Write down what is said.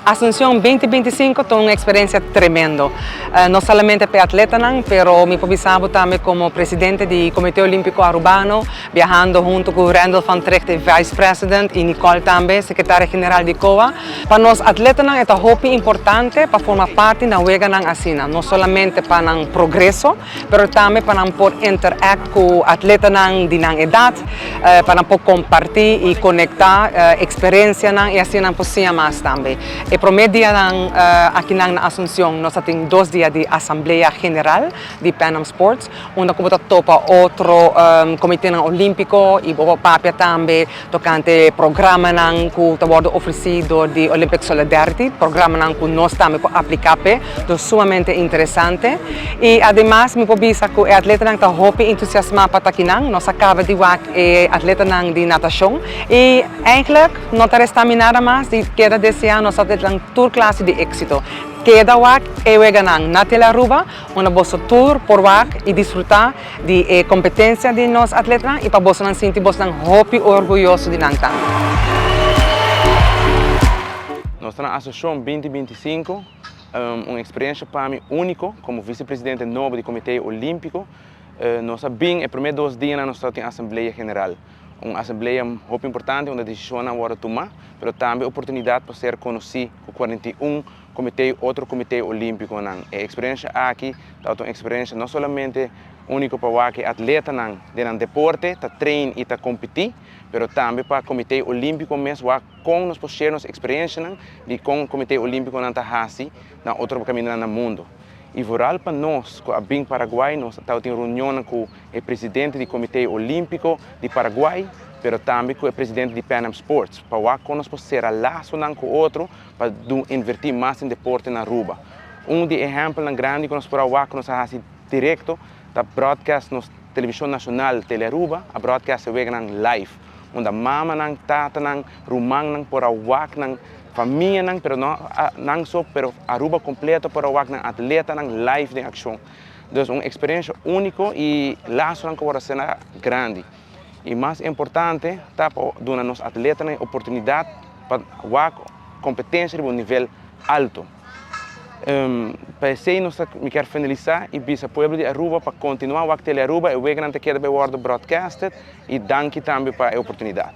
Asuncion 2025 ta un experiencia tremendo. No solamente pa e atletanan, pero mi por bisa bo tambe como presidente di Comite Olimpico Arubano, biahando hunto cu Randall van Tricht, e Vice President, y Nicole tambe, Secretaria General di COA. Pa nos atletanan e ta hopi importante pa forma parti na weganan asina, no solamente pa nan progreso, pero tambe pa nan por interact cu atletanan di nan edad, pa nan por comparti y conecta experiencianan y asina nan por siña mas tambe. E prome dianan akinan na Asuncion nos a tin 2 dia di Asamblea General di Pan Am Sports, unda cu bo ta topa otro comitenan olimpico y bo papia tambe tocante programanan cu ta wordo ofreci door di Olympic Solidarity, programanan cu nos tambe por aplica p'e, dus sumamente interesante. Y ademas mi por bisa cu e atletanan ta hopi entusiasma pa ta akinan. Nos a caba di wak e atletanan di natacion y eigenlijk no ta resta mi nada mas di keda desea nos atletanan tur clase di exito. Keda wak e weganan na Telearuba, unda boso tur por wak y disfruta di e competencia di nos atletanan y pa boso sinti boso hopi orguyoso di nan tambe. Nos ta na Asuncion 2025, un experiencia pa mi unico como vicepresidente nobo di Comite Olimpico. Nos a bin e prome 2 dianan nos tin Asamblea General. Un asamblea hopi importante unda decision a wordo tuma, pero tambe oportunidad pa ser conoci cu 41 comite, otro comite olimpiconan. E experiencia aki ta un experiencia no solamente unico pa e atletanan den deporte, ta train y ta competi, pero tambe pa Comite Olimpico mes, con nos por share nos experiencianan di con Comite Olimpiconan ta hasi na otro caminda na mundo. Y vooral pa nos, cu a bin Paraguay, nos tabatin reunion cu e presidente di Comite Olimpico di Paraguay, pero tambe cu e presidente di Pan Am Sports, pa con nos por sera lasonan cu otro, pa inverti mas den deporte na Aruba. Un di ehempelnan grandi cu nos por a cu nos a hasi directo, ta broadcast nos television nacional Telearuba, a broadcast e weganan live, unda mamanan, tatanan, rumannan por a wak nan famianan, pero no nan so, pero Aruba completo por a wak nan atletanan live den accion. Dus un experiencia unico y lasonan cu a sera grandi. Y mas importante, ta pa duna nos atletanan oportunidad pa wak competencia di un nivel halto. Pa esey nos mi kier finalisa y bisa pueblo di Aruba pa continua wak Telearuba, e weganan ta keda wordo broadcasted y danki tambe pa e oportunidad.